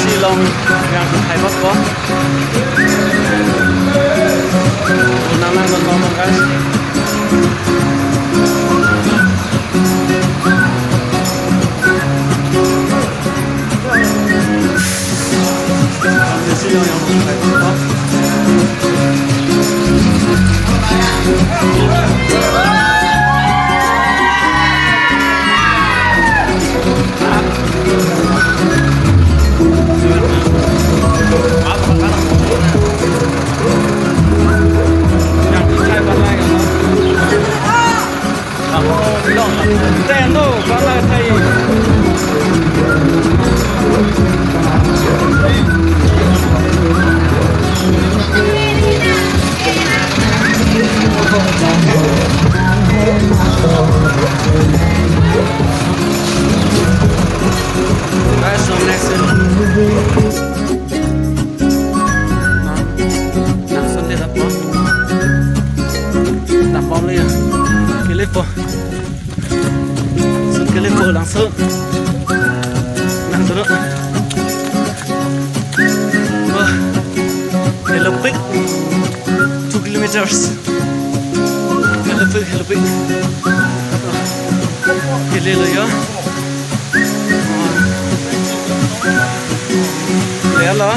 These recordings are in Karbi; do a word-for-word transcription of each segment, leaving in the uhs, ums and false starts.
Shillong yang tu Thai bak ko. Nang nang nang nang, guys. Shillong yang tu Thai bak ko. Guys, so next is Langsun de dapo. Dapo le ya. Kelepo. Langsun kelepo, Langsun. Langsun. Oh. Helopik. Two kilometers. Helopik, helopik. Kelelo ya. Lelo.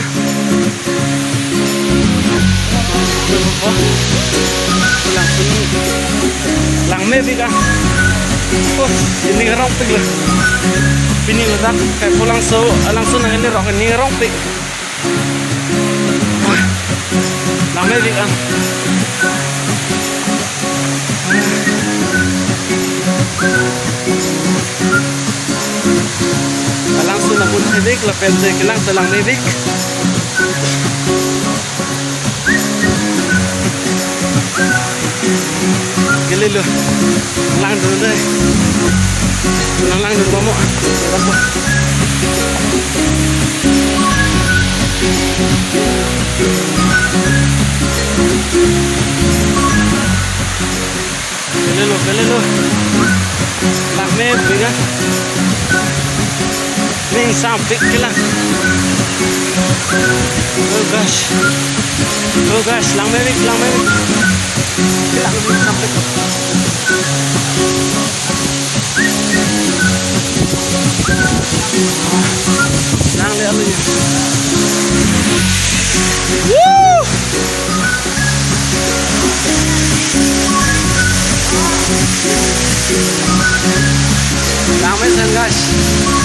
Langsun. Langmepik ah. Oh, pini rongpik lo. Pini ladak Kaipholangso, Langsun nang ini rong, ini rongpik. Langmepik ah. Langsun apun thevik lapen te kelang ta langmepik. Kelelo. Langdun dei. Lang langdun bomo. Kelelo, kelelo. Langmepik ah. Ning sampik kelang. Oh gosh. Oh gosh, langmepik, langmepik. Kelang ning sampik. Langle alu. Woo! Langmesen, guys.